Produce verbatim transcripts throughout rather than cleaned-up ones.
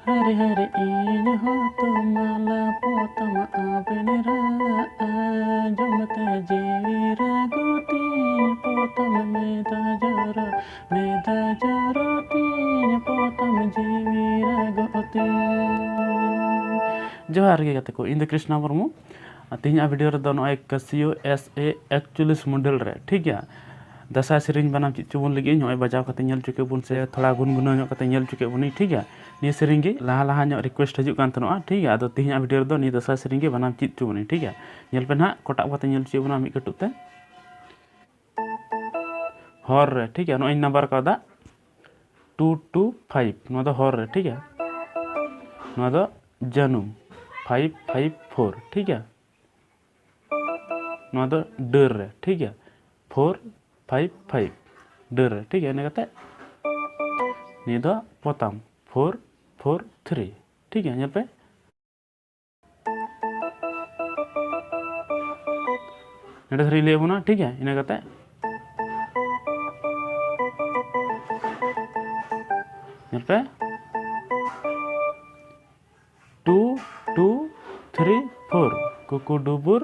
ᱦᱟᱨᱮ ᱦᱟᱨᱮ ᱤᱧ ᱦᱚᱛᱚ ᱢᱟᱞᱟ ᱯᱚᱛᱟᱢ ᱟᱵᱮᱱ ᱨᱟᱜᱼᱟ, ᱡᱚᱢ ᱛᱮ ᱡᱤᱣᱤ ᱨᱟᱹᱜᱩ ᱛᱤᱧ ᱯᱚᱛᱟᱢ ᱢᱮᱫᱟ ᱡᱚᱨᱚ, ᱢᱮᱫᱟ ᱡᱚᱨᱚ ᱛᱤᱧ ᱯᱚᱛᱟᱢ ᱡᱤᱣᱤ ᱨᱟᱹᱜᱩ ᱛᱤᱧ᱾ ᱡᱚᱦᱟᱨ ᱜᱮ ᱜᱟᱛᱮ ᱠᱚ, ᱤᱧ ᱫᱚ ᱠᱨᱤᱥᱱᱟ ᱢᱩᱨᱢᱩ᱾ ᱟᱨ ᱛᱮᱦᱮᱧᱟᱜ ᱵᱷᱤᱰᱤᱭᱳ ᱨᱮᱫᱚ ᱱᱚᱜᱼᱚᱭ ᱠᱟᱥᱤᱭᱳ ᱮᱥ ᱮ ᱮᱠᱪᱚᱞᱞᱤᱥ ᱢᱚᱰᱮᱞ ᱨᱮ, ᱴᱷᱤᱠ ᱜᱮᱭᱟ, ᱫᱟᱸᱥᱟᱭ ᱥᱮᱨᱮᱧ ᱵᱟᱱᱟᱢ ᱪᱮᱫ ᱪᱚ ᱵᱚᱱ ᱞᱟᱹᱜᱤᱫ, ᱱᱚᱜᱼᱚᱭ ᱵᱟᱡᱟᱣ ᱠᱟᱛᱮ ᱧᱮᱞ ᱦᱚᱪᱚ ᱠᱮᱫ ᱵᱚᱱ ᱥᱮ ᱛᱷᱚᱲᱟ ᱜᱩᱱᱜᱩᱱᱟᱹᱣ ᱧᱚᱜ ᱠᱟᱛᱮ ᱧᱮᱞ ᱦᱚᱪᱚ ᱠᱮᱫ ᱵᱚᱱ, ᱴᱷᱤᱠ ᱜᱮᱭᱟ᱾ ᱱᱤᱭᱟᱹ ᱥᱮᱨᱮᱧ ᱜᱮ ᱞᱟᱦᱟ ᱞᱟᱦᱟ ᱧᱚᱜ ᱨᱤᱠᱩᱭᱮᱥᱴ ᱦᱤᱡᱩᱜ ᱠᱟᱱ ᱛᱟᱦᱮᱱᱚᱜᱼᱟ, ᱴᱷᱤᱠ ᱜᱮᱭᱟ᱾ ᱟᱫᱚ ᱛᱮᱦᱮᱧᱟᱜ ᱵᱷᱤᱰᱤᱭᱳ ᱨᱮᱫᱚ ᱱᱤᱭᱟᱹ ᱫᱟᱸᱥᱟᱭ ᱥᱮᱨᱮᱧ ᱜᱮ ᱵᱟᱱᱟᱢ ᱪᱮᱫ ᱦᱚᱪᱚ ᱵᱚᱱᱟᱹᱧ, ᱴᱷᱤᱠ ᱜᱮᱭᱟ᱾ ᱧᱮᱞ ᱯᱮ ᱱᱟᱦᱟᱜ ᱚᱠᱟᱴᱟᱜ ᱵᱟᱛᱮ ᱧᱮᱞ ᱦᱚᱪᱚᱭᱮᱫ ᱵᱚᱱᱟ ᱢᱤᱫ ᱠᱟᱹᱴᱩᱵ ᱛᱮ᱾ ᱦᱚᱨ ᱨᱮ, ᱴᱷᱤᱠ ᱜᱮᱭᱟ, ᱱᱚᱜᱼᱚᱭ ᱱᱟᱢᱵᱟᱨ ᱠᱟᱣᱫᱟ ᱴᱩ ᱴᱩ ᱯᱷᱟᱭᱤᱵᱷ, ᱱᱚᱣᱟ ᱫᱚ ᱦᱚᱨ ᱨᱮ, ᱴᱷᱤᱠ ᱜᱮᱭᱟ᱾ ᱱᱚᱣᱟ ᱫᱚ ᱡᱟᱹᱱᱩᱢ, ᱯᱷᱟᱭᱤᱵᱷ ᱯᱷᱟᱭᱤᱵᱷ ᱯᱷᱳᱨ, ᱴᱷᱤᱠ ᱜᱮᱭᱟ᱾ ᱱᱚᱣᱟ ᱫᱚ ᱰᱟᱹᱨ ᱨᱮ, ᱴᱷᱤᱠ ᱜᱮᱭᱟ, ᱯᱷᱳᱨ ᱯᱷᱟᱭᱤᱵᱷ ᱯᱷᱟᱭᱤᱵᱷ, ᱰᱟᱹᱨ ᱨᱮ, ᱴᱷᱤᱠ ᱜᱮᱭᱟ᱾ ᱤᱱᱟᱹ ᱠᱟᱛᱮ ᱱᱤᱭᱟᱹ ᱫᱚ ᱯᱚᱛᱟᱢ, ᱯᱷᱳᱨ ᱯᱷᱳᱨ ᱛᱷᱨᱤ, ᱴᱷᱤᱠ ᱜᱮᱭᱟ᱾ ᱧᱮᱞ ᱯᱮ, ᱱᱚᱰᱮ ᱫᱷᱟᱹᱨᱤᱡ ᱞᱟᱹᱭ ᱵᱚᱱᱟ, ᱴᱷᱤᱠ ᱜᱮᱭᱟ᱾ ᱤᱱᱟᱹ ᱠᱟᱛᱮ ᱧᱮᱞ ᱯᱮ, ᱴᱩ ᱴᱩ ᱛᱷᱨᱤ ᱯᱷᱳᱨ, ᱠᱩᱠᱩ ᱰᱩᱵᱩᱨ,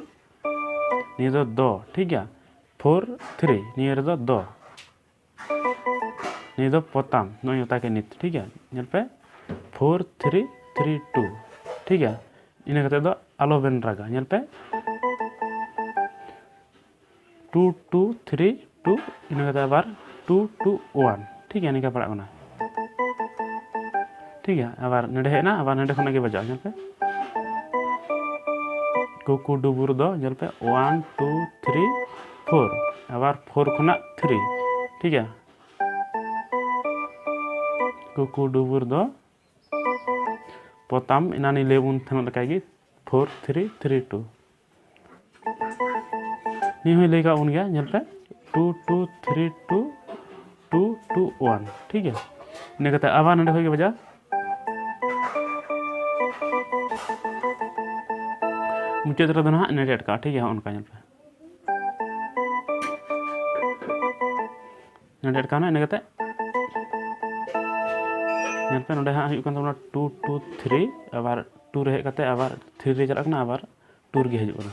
ᱱᱤᱭᱟᱹ ᱫᱚ ᱫᱚ, ᱴᱷᱤᱠ ᱜᱮᱭᱟ᱾ ᱯᱷᱳᱨ ᱛᱷᱨᱤ, ᱱᱤᱭᱟᱹ ᱨᱮᱫᱚ ᱫᱚ᱾ ᱱᱤᱭᱟᱹ ᱫᱚ ᱯᱚᱛᱟᱢ, ᱱᱚᱜᱼᱚᱭ ᱱᱚᱛᱟ ᱜᱮ ᱱᱤᱛ, ᱴᱷᱤᱠ ᱜᱮᱭᱟ᱾ ᱧᱮᱞ ᱯᱮ, ᱯᱷᱳᱨ ᱛᱷᱨᱤ ᱛᱷᱨᱤ ᱴᱩ, ᱴᱷᱤᱠ ᱜᱮᱭᱟ᱾ ᱤᱱᱟᱹ ᱠᱟᱛᱮ ᱫᱚ ᱟᱞᱚ ᱵᱮᱱ ᱨᱟᱜᱟ, ᱧᱮᱞ ᱯᱮ, ᱴᱩ ᱴᱩ ᱛᱷᱨᱤ ᱴᱩ, ᱤᱱᱟᱹ ᱠᱟᱛᱮ ᱟᱵᱟᱨ ᱴᱩ ᱴᱩ ᱳᱣᱟᱱ, ᱴᱷᱤᱠ ᱜᱮᱭᱟ, ᱱᱤᱝᱠᱟ ᱯᱟᱲᱟᱜ ᱠᱟᱱᱟ, ᱴᱷᱤᱠ ᱜᱮᱭᱟ᱾ ᱟᱵᱟᱨ ᱱᱚᱰᱮ ᱦᱮᱡ ᱮᱱᱟ, ᱟᱵᱟᱨ ᱱᱚᱰᱮ ᱠᱷᱚᱱᱟᱜ ᱜᱮ ᱵᱟᱡᱟᱜᱼᱟ, ᱧᱮᱞ ᱯᱮ, ᱠᱩᱠᱩ ᱰᱩᱵᱩᱨ ᱫᱚ, ᱧᱮᱞ ᱯᱮ, ᱳᱣᱟᱱ ᱴᱩ ᱛᱷᱨᱤ ᱯᱷᱳᱨ, ᱟᱵᱟᱨ ᱯᱷᱳᱨ ᱠᱷᱚᱱᱟᱜ ᱛᱷᱨᱤ, ᱴᱷᱤᱠ ᱜᱮᱭᱟ᱾ ᱠᱩᱠᱩ ᱰᱩᱵᱩᱨ ᱫᱚ ᱯᱚᱛᱟᱢ, ᱮᱱᱟᱱᱤᱧ ᱞᱟᱹᱭ ᱵᱚᱱ ᱛᱟᱦᱮᱱᱚᱜ ᱞᱮᱠᱟ ᱜᱮ, ᱯᱷᱳᱨ ᱛᱷᱨᱤ ᱛᱷᱨᱤ ᱴᱩ᱾ ᱱᱤᱭᱟᱹ ᱦᱚᱸᱧ ᱞᱟᱹᱭ ᱠᱟᱜ ᱵᱚᱱ ᱜᱮᱭᱟ, ᱧᱮᱞ ᱯᱮ, two two three two two two one, ᱴᱷᱤᱠ ᱜᱮᱭᱟ᱾ ᱤᱱᱟᱹ ᱠᱟᱛᱮ ᱟᱵᱟᱨ ᱱᱚᱰᱮ ᱠᱷᱚᱱ ᱜᱮ ᱵᱟᱡᱟᱣ, ᱢᱩᱪᱟᱹᱫ ᱨᱮᱫᱚ ᱱᱟᱦᱟᱜ ᱱᱚᱰᱮ ᱟᱴᱠᱟᱜᱼᱟ, ᱴᱷᱤᱠ ᱜᱮᱭᱟ᱾ ᱦᱚᱸᱜᱼᱚ ᱱᱚᱝᱠᱟ ᱧᱮᱞ ᱯᱮ, ᱱᱚᱰᱮ ᱟᱴᱠᱟᱣ ᱮᱱᱟ, ᱤᱱᱟᱹ ᱠᱟᱛᱮ ᱧᱮᱞ ᱯᱮ, ᱱᱚᱰᱮ ᱦᱟᱸᱜ ᱦᱩᱭᱩᱜ ᱠᱟᱱ ᱛᱟᱵᱚᱱᱟ ᱴᱩ ᱴᱩ ᱛᱷᱨᱤ, ᱟᱵᱟᱨ ᱴᱩ ᱨᱮ ᱦᱮᱡ ᱠᱟᱛᱮ ᱟᱵᱟᱨ ᱛᱷᱨᱤ ᱨᱮ ᱪᱟᱞᱟᱜ ᱠᱟᱱᱟ, ᱟᱵᱟᱨ ᱴᱩ ᱨᱮᱜᱮ ᱦᱤᱡᱩᱜ ᱠᱟᱱᱟ᱾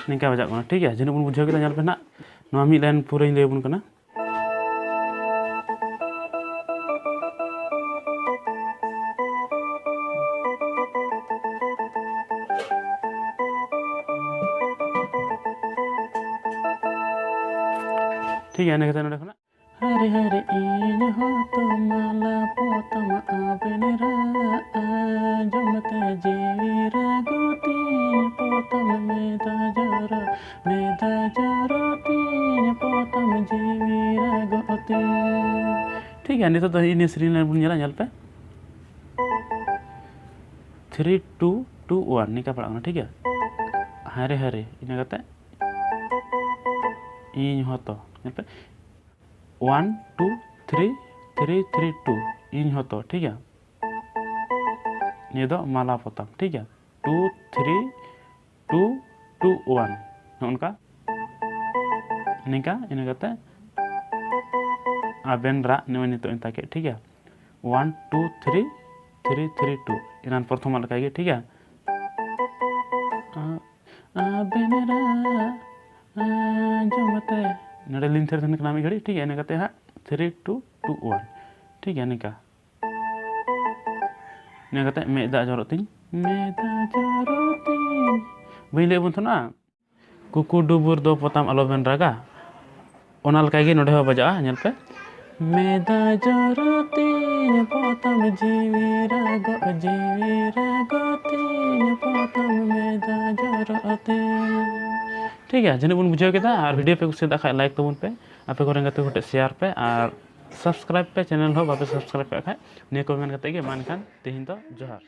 ᱱᱤᱝᱠᱟ ᱵᱟᱡᱟᱜ ᱠᱟᱱᱟ, ᱴᱷᱤᱠ ᱜᱮᱭᱟ᱾ ᱡᱟᱹᱱᱤᱡ ᱵᱚᱱ ᱵᱩᱡᱷᱟᱹᱣ ᱠᱮᱫᱟ᱾ ᱧᱮᱞ ᱯᱮ ᱱᱟᱜ, ᱱᱚᱣᱟ ᱢᱤᱫ ᱞᱟᱭᱤᱱ ᱯᱩᱨᱟᱹᱧ ᱞᱟᱹᱭ ᱟᱵᱚᱱ ᱠᱟᱱᱟ᱾ ᱴᱷᱤᱠ ᱜᱮᱭᱟ, ᱤᱱᱟᱹ ᱠᱟᱛᱮ ᱱᱚᱰᱮ ᱠᱷᱚᱱᱟᱜ ᱦᱟᱨᱮ ᱦᱟᱨᱮ ᱤᱧ ᱦᱚᱸᱛᱚ ᱢᱟᱞᱟ ᱯᱚᱛᱟᱢ ᱟᱵᱮᱱ ᱨᱟᱜ ᱟᱸᱡᱚᱢ ᱛᱮ ᱡᱤᱣᱤ ᱨᱟᱹᱜᱩ ᱛᱤᱧ ᱯᱚᱛᱟᱢ ᱢᱮᱫᱟ ᱡᱚᱨᱚ, ᱢᱮᱫᱟ ᱡᱚᱨᱚ ᱛᱤᱧ ᱯᱚᱛᱟᱢ ᱡᱤᱣᱤ ᱨᱟᱹᱜᱩ ᱛᱤᱧ᱾ ᱴᱷᱤᱠ ᱜᱮᱭᱟ, ᱱᱤᱛᱚᱜ ᱫᱚ ᱤᱱᱟᱹ ᱥᱮᱨᱮᱧ ᱞᱟᱭᱤᱱ ᱵᱚᱱ ᱧᱮᱞᱟ, ᱧᱮᱞ ᱯᱮ᱾ ᱛᱷᱨᱤ ᱴᱩ ᱴᱩ ᱳᱣᱟᱱ ᱱᱤᱝᱠᱟ ᱯᱟᱲᱟᱜ ᱠᱟᱱᱟ, ᱴᱷᱤᱠ ᱜᱮᱭᱟ᱾ ᱦᱟᱨᱮ ᱦᱟᱨᱮ, ᱤᱱᱟᱹ ᱠᱟᱛᱮ ᱤᱧ ᱦᱚᱸᱛᱚ, ᱧᱮᱞ ᱯᱮ, one two three three three two, ᱤᱧ ᱦᱚᱸᱛᱚ, ᱴᱷᱤᱠ ᱜᱮᱭᱟ᱾ ᱱᱤᱭᱟᱹ ᱫᱚ ᱢᱟᱞᱟ ᱯᱚᱛᱟᱢ, ᱴᱷᱤᱠ ᱜᱮᱭᱟ᱾ Two three two two one, ᱱᱚᱜᱼᱚ ᱱᱚᱝᱠᱟ᱾ ᱱᱤᱝᱠᱟ, ᱤᱱᱟᱹ ᱠᱟᱛᱮ ᱟᱵᱮᱱ ᱨᱟᱜ ᱱᱚᱜᱼᱚᱭ ᱱᱤᱛᱚᱜ ᱤᱧ ᱛᱟᱠᱮᱫ, ᱴᱷᱤᱠ ᱜᱮᱭᱟ᱾ One two three three three two, ᱮᱱᱟᱱ ᱯᱨᱚᱛᱷᱚᱢᱟᱜ ᱞᱮᱠᱟ ᱜᱮ, ᱴᱷᱤᱠ ᱜᱮᱭᱟ᱾ ᱟ-, ᱟᱵᱮᱱ ᱨᱟᱜ ᱟᱸᱡᱚᱢ ᱛᱮ ᱱᱚᱰᱮ ᱞᱤᱧ ᱛᱷᱤᱨ ᱛᱟᱦᱮᱱ ᱠᱟᱱᱟ ᱢᱤᱫ ᱜᱷᱟᱹᱲᱤᱡ, ᱴᱷᱤᱠ ᱜᱮᱭᱟ᱾ ᱤᱱᱟᱹ ᱠᱟᱛᱮ ᱦᱟᱸᱜ ᱛᱷᱨᱤ ᱴᱩ ᱴᱩ ᱳᱣᱟᱱ, ᱴᱷᱤᱠ ᱜᱮᱭᱟ, ᱱᱤᱝᱠᱟ᱾ ᱤᱱᱟᱹ ᱠᱟᱛᱮ ᱢᱮᱫ ᱫᱟᱜ ᱡᱚᱨᱚᱜ ᱛᱤᱧ, ᱢᱮᱫ ᱫᱟᱜ ᱡᱚᱨᱚᱜ ᱛᱤᱧ, ᱵᱟᱹᱧ ᱞᱟᱹᱭ ᱟᱵᱚᱱ ᱛᱟᱦᱮᱱᱟ᱾ ᱠᱩᱠᱩ ᱰᱩᱵᱩᱨ ᱫᱚ ᱯᱚᱛᱟᱢ ᱟᱞᱚᱵᱮᱱ ᱨᱟᱜᱟ, ᱚᱱᱟ ᱞᱮᱠᱟ ᱜᱮ ᱱᱚᱰᱮ ᱦᱚᱸ ᱵᱟᱡᱟᱜᱼᱟ, ᱧᱮᱞ ᱯᱮ᱾ ᱢᱮᱫ ᱫᱟᱜ ᱡᱚᱨᱚᱜ ᱛᱤᱧ ᱯᱚᱛᱟᱢ ᱡᱤᱣᱤ ᱨᱟᱜᱚᱜ, ᱡᱤᱣᱤ ᱨᱟᱜᱚᱜ ᱛᱤᱧ ᱯᱚᱛᱟᱢ ᱢᱮᱫ ᱫᱟᱜ ᱡᱚᱨᱚᱜ ᱛᱤᱧ᱾ ᱴᱷᱤᱠ ᱜᱮᱭᱟ, ᱡᱟᱹᱱᱤᱡ ᱵᱚᱱ ᱵᱩᱡᱷᱟᱹᱣ ᱠᱮᱫᱟ᱾ ᱟᱨ ᱵᱷᱤᱰᱤᱭᱳ ᱯᱮ ᱠᱩᱥᱤᱭᱟᱫ ᱠᱷᱟᱡ ᱞᱟᱭᱤᱠ ᱛᱟᱵᱚᱱ ᱯᱮ, ᱟᱯᱮ ᱠᱚᱨᱮᱱ ᱜᱟᱛᱮ ᱠᱚ ᱴᱷᱮᱱ ᱥᱮᱭᱟᱨ ᱯᱮ, ᱟᱨ ᱥᱟᱵᱥᱠᱨᱟᱭᱤᱵ ᱯᱮ ᱪᱮᱱᱮᱞ ᱦᱚᱸ ᱵᱟᱯᱮ ᱥᱟᱵᱥᱠᱨᱟᱭᱤᱵ ᱠᱟᱜ ᱠᱷᱟᱡ᱾ ᱱᱤᱭᱟᱹ ᱠᱚ ᱢᱮᱱ ᱠᱟᱛᱮ ᱜᱮ ᱢᱟ ᱮᱱᱠᱷᱟᱱ ᱛᱮᱦᱮᱧ ᱫᱚ ᱡᱚᱦᱟᱨ᱾